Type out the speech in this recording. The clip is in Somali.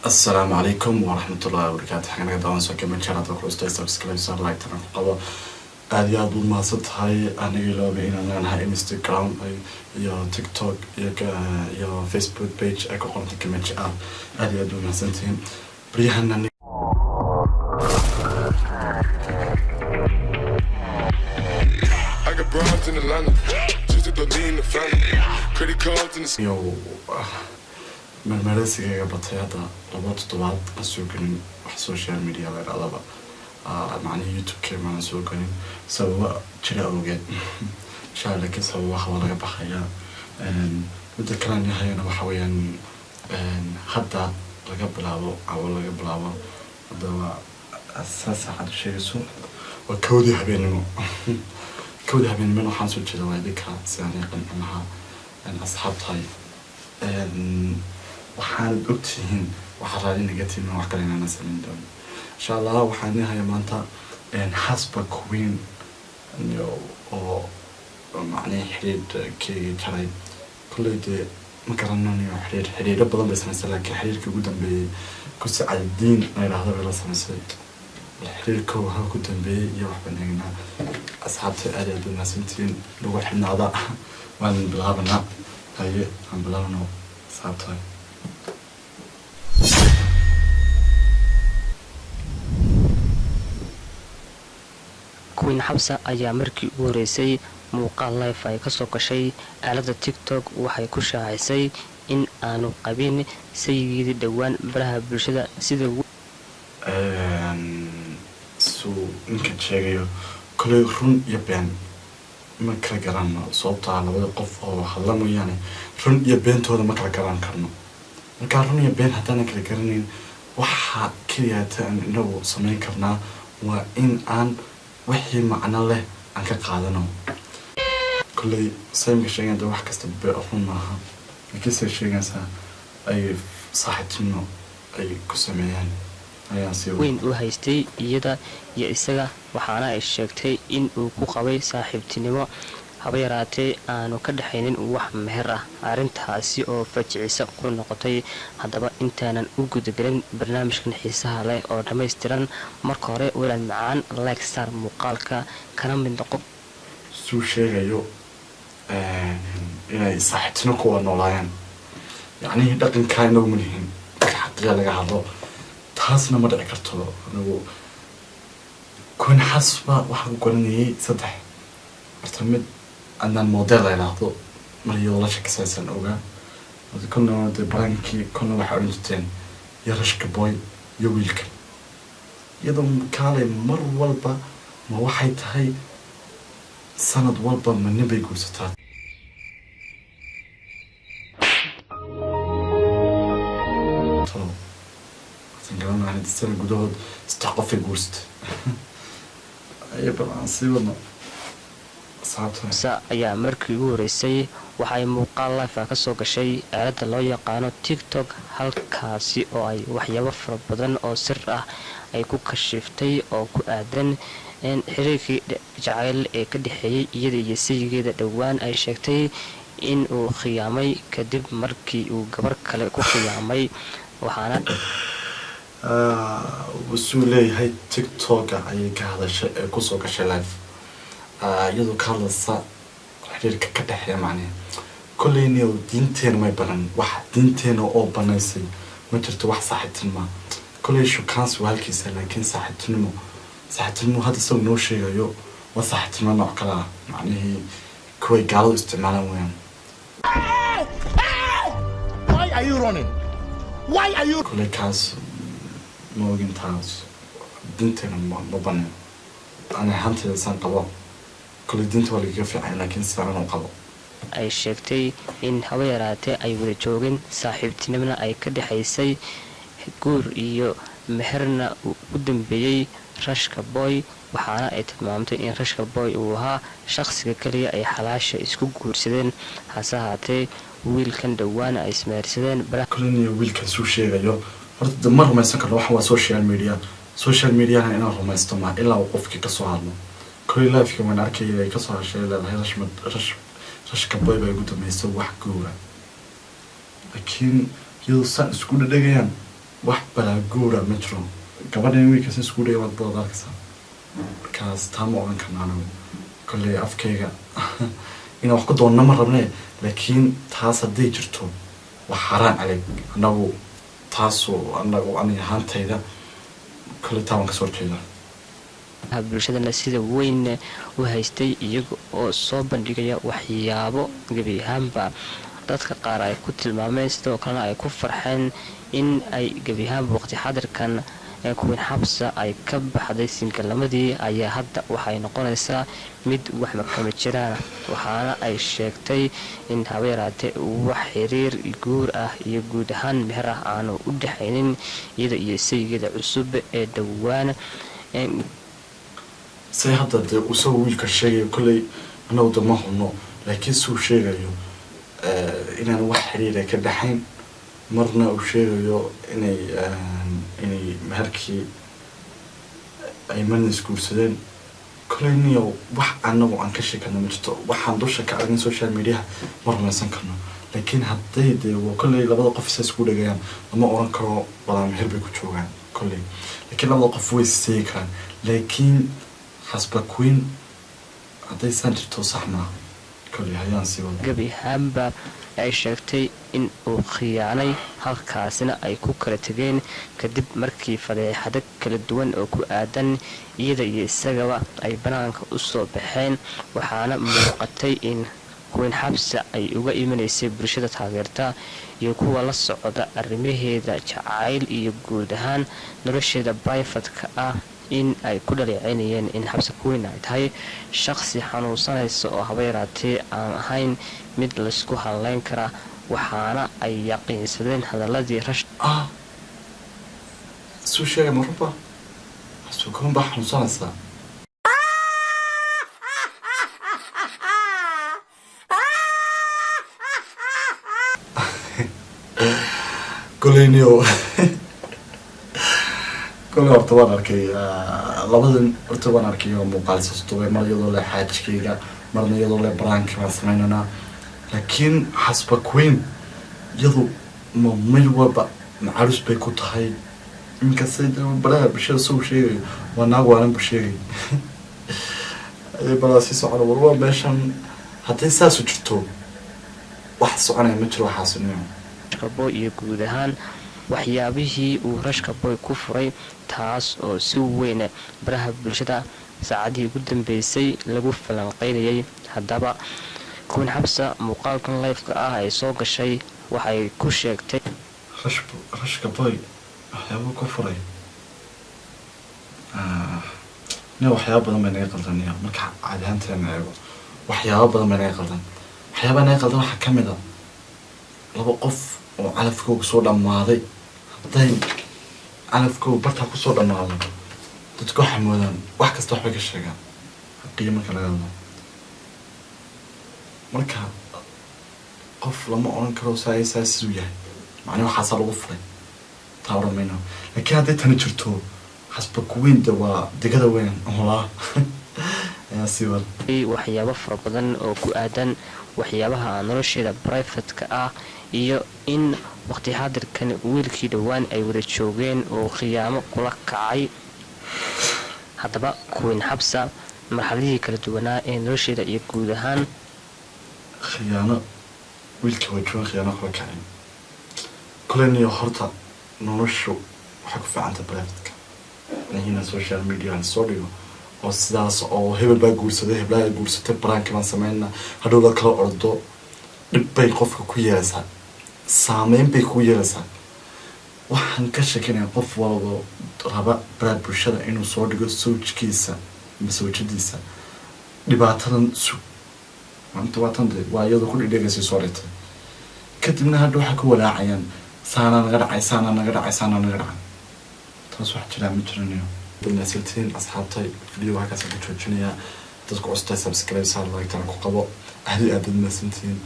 Asalaamu calaykum waraxmatullahi wabarakaatu. Xagga naga daawan soo kama jeclaad ku custay, subscribe sar, like tana ku qabo. Aada iyo aad baad mahadsan tahay. Aniga ilooba inaan leenahay Instagram iyo TikTok iyo Facebook page ay ku qorantay kama jecel. Aada iyo aad baad mahadsantihiin baryahan. I got broads in Atlanta, just to lean the family, credit cards in the Iyo mermereysigayga batay. Hadda 2 toddobaad aan soo gelin wax social media la idhahdaba, macnihi YouTube-ka maanan soo gelin sababo jira awgeed, insha Allah. Laakiin sababaha waa laga baxayaa. Midda kalean yahayana waxa weeyaan, hadda laga bilaabo, cawo laga bilaabo, hadda waa saa saacad sheegayso, waa 1-dii habeenimo. 1-dii habeenimona waxaan soo jeeda waa idinka sidaan ii qancin lahaa asxaabtahay. Waxaanad ogtihiin waxaa raali naga timin, wax kale inaana samayn doono, insha Allah. Waxaan idin maanta Xasba Queen oo macnihii xiriirkeygii jaray. Kolley dee ma garanayo, xiriiro badan bay samaysay, laakiin xiriirkii ugu dambeeyey kusi Cadiin la yidhaahdo bay la samaysay. Xiriirka waxa ku dambeeyey iyo waxbaan eegnaa. Asxaabta, aad aad mahadsantihiin, lagu xidhnaada. Waan bilaabanaa. Haye, aan bilaabno, asxaabta. Queen Xabsa ayaa markii ugu horeysay muuqaal live ay kasoo gashay aalada TikTok waxay ku shaacisay in aanu qabin sayigeedii dhowaan baraha bulshada sida Suu ninkan sheegayo, koley run iyo been ma kala garanno, sababtaa labada qof oo hadla mooyaane run iyo beentooda ma kala garan karno. Markaa run iyo been haddaanan kala garanayn, waxa keliyaata aan inagu samayn karnaa waa in aan wixii macno leh aan ka qaadano. Kolley sayimka sheegayan de wax kasta run maaha, laakiin say sheegaysaa ay saaxiibtinimo ay ku sameeyaan ayaan sii weyn u haystay iyada iyo isaga. Waxaana ay sheegtay in uu ku qabay saaxiibtinimo, haba yaraatee aanu ka dhexaynin wax meher ah, arrintaasi oo fajicisa ku noqotay. Haddaba intaanan u gudagelin barnaamijkan xiisaha leh oo dhammaystiran, marka hore walaal macaan, like saar muuqaalka, kana mid noqo. Suu sheegayo inay saaxiibtino ku wada noolaayaan, yacnihii dhaqankaa inagu ma lihin. Marka xaqiiqa laga hadlo, taasna ma dhici karto. Anigu Queen Xasba waxaan ku garanayay saddex. Horta mid adnaan model la idhaahdo, mar iyadoo la shakisaysan ogaa. Kolna dee barankii, kolna waxay odhan jirteen iyo Rashka Boy iyo wiilka iyadoo kaalay. Mar walba ma waxay tahay sanad walba ma nin bay guursataa? Talo waxaan garanaa sanad gudahood saddex qofay guursatay. Ayo, bal aan sii wadno, asxaabta. Xabsa ayaa markii ugu horeysay waxay muuqaal live ah kasoo gashay aalada loo yaqaano TikTok, halkaasi oo ay waxyaabo fara badan oo sir ah ay ku kashiftay oo ku aadan xiriirkii jacayl ee ka dhexeeyey iyada iyo sayigeeda dhowaan ay sheegtay in uu khiyaamay kadib markii uu gabar kale ku khiyaamay. Waxaana Wuxuu leeyahay TikToka ayay ka hadashay ee kusoo gashay live, iyadoo ka hadlaysa xiriirka ka dhexeeya. Macnihi kolleyna diinteena may banan, wax diinteena oo banaysay ma jirto wax saaxiibtinima. Kolley shukaansi waa halkiisa, laakiin saaxiibtinimo hadda isagu noo sheegayo waa saaxiibtinimo nooc kale ah, macnihii kuway gaaladu isticmaalaan weyaan. Why are you running? Why are you Kolley kaas ma ogin, taas diinteena ma baneen. Ani ahaanteyda saan qabo, kolley diinta waa lagaga fiicay, laakiin sidaan u qabo. Ay sheegtay in haba yaraatee ay wada joogin, saaxiibtinimona ay ka dhexaysay, guur iyo meherna uu u dambeeyey Rashka Boy. Waxaana ay tilmaamtay in Rashka Boy uu ahaa shaqsiga kaliya ay xalaasha isku guursadeen, hase ahaatee wiilkan dhowaana ay ismehersadeen. Kolleyna wiilkan suu sheegayo, horta de ma rumaysan karno. Waxan waa social media, social mediana inaan rumaysto ma ilaa uu qofkii kasoo hadlo. Kolley liveka waan arkayay ay kasoo hashay, leedahay rashma rash Rashka Boy baa igu dambeysay wax guura, laakiin iyadoo saan isku dhadhegayaan. Wax balaaguura ma jiro. Gabadhan wiilkaas isku dhigay waad baad arkaysaa. Markaas taa ma odhan karna anigu. Kolley afkayga inaan wax ku doonna ma rabne, laakiin taas hadday jirto waa xaaraan caleyg. Annagu taasu, anagu ani ahaantayda kolley taa waan kasoo horjeedaa. Bulshadana sida weyn u haystay, iyaga oo soo bandhigaya waxyaabo gebi ahaanba dadka qaar ay ku tilmaameen, sidoo kalena ay ku farxeen in ay gebi ahaanba waqti xadirkan Queen Xabsa ay ka baxday single-nimadii. Ayaa hadda waxay noqonaysaa mid wax makama jiraan, waxaana ay sheegtay in haba yaraatee wax xiriir guur ah iyo guud ahaan meher ah aanu u dhexaynin iyada iyo saygeeda cusub ee dhowaan. Say hadda dee isagoo wiilka sheegayo, kolley annagu de ma hubno, laakiin suu sheegayo inaan wax xiriira ka dhexayn, marna uu sheegayo inay meherkii ay marna isguursadeen. Kolley niyo wax annagu aan ka sheekano ma jirto. Waxaan dusha ka aragin social mediaha ma rumaysan karno, laakiin hadday dee kolley labada qof isa isku dhagayaan, lama oran karo walaa meher bay ku joogaan kolley, laakiin labada qof way seegi karaan. Laakiin Xasba Queen hadday saan jirto sax maaha kolley. Hayaan sii wada. Gebi ahaanba ay sheegtay in uu khiyaanay, halkaasina ay ku kala tegeen kadib markii fadeexado kala duwan oo ku aadan iyada iyo isagaba ay banaanka usoo baxeen. Waxaana muuqatay in Queen Xabsa ay uga imanaysay bulshada taageerta iyo kuwa la socda arrimaheeda jacayl iyo guud ahaan nolosheeda private-ka ah in ay ku dhaleeceynayeen in Xabsa Queen ay tahay shaqsi xanuunsanaysa oo haba yaraatee aan ahayn mid laysku hadleyn karaa. Waxaana ay yaqiinsadeen hadaladii rash Ah, suu sheegay ma runba? Xasba Queen baa xanuunsanaysaa? Koleyniyo koley horta waan arkay labadan, horta waan arkay oo muuqaal sastubay, mar iyadoo le xaajkayga, marna iyadoo le prank baan sameynaynaa. Laakiin Xasba Queen iyadu ma mid walba macarus bay ku tahay? Inkastay baraha bulshada soo sheegayo waa naag waalan bu sheegay balaa sii socona. Walba meeshan hadday saasu jirto wax soconaya ma jiro waxaasinimo. Boy iyo guud ahaan waxyaabihii uu Rashka Boy ku furay, taas oo si weyn baraha bulshada saacadihii ugu dambeysay lagu falanqeynayay. Haddaba Queen Xabsa muuqaalkan live-ka ah ay soo gashay waxay ku sheegtay Rashka Boy waxyaabuu ku furay ne, waxyaaba badan bay naga qaldan niyo. Marka caadi ahaanteena eego, waxyaaba badan bay naga qaldan. Waxyaabaha naga qaldan waxaa kamid a laba qof oo calafkooga soo dhammaaday. Hadday calafkooga bartaa kusoo dhammaado, dadku waxay moodaan wax kasta, waxbay ka sheegaan xaqiyo marka laga hadlo. Marka qof lama odhan karo saa saa siduu yahay, macnii waxaasaa lagu furay, taa odhan mayno. Laakiin hadday tani jirto, Xasba Queen de waa digada weyn walaa ayaa sii wada. Waxyaabo fara badan oo ku aadan waxyaabaha nolosheeda private-ka ah iyo in waqti xaadirkan wiilkii dhowaan ay wada joogeen oo khiyaamo kula kacay. Haddaba Queen Xabsa marxaladihii kala duwanaa ee nolosheeda iyo guud ahaan Khiyaano wiilka waa joogan, khiyaano kula kacay koleniyo. Horta noloshu waxay ku fiicanta private-ka, laakiin social media la soo dhigo oo sidaas oo hebel baa guursaday, heblaha guursatay, prank-ki baan sameynaa, hadhow la kala ordo, dhib bay qofka ku yeelaysaa, saameyn bay ku yeelaysaa. Waxaan ka shekinaya qof walba raba baraha bulshada inuu soo dhigo sawjkiisa ama sawjadiisa, dhibaatadan sug. Maanta waa tan de, waa iyadoo ku dhidhegaysa soo dhigtay, kadibna hadha waxay ku walaacayaan saanaa naga dhacay, saanaa naga dhacay, saanaa naga dhacay. Taas wax jiraa ma jiranayo. Badnaasantiin asxaabtay, video halkaasaan ku joojinayaa. Dadku custay subscribe saar, like-tana ku qabo. Aad iyo aad badnaasantiin.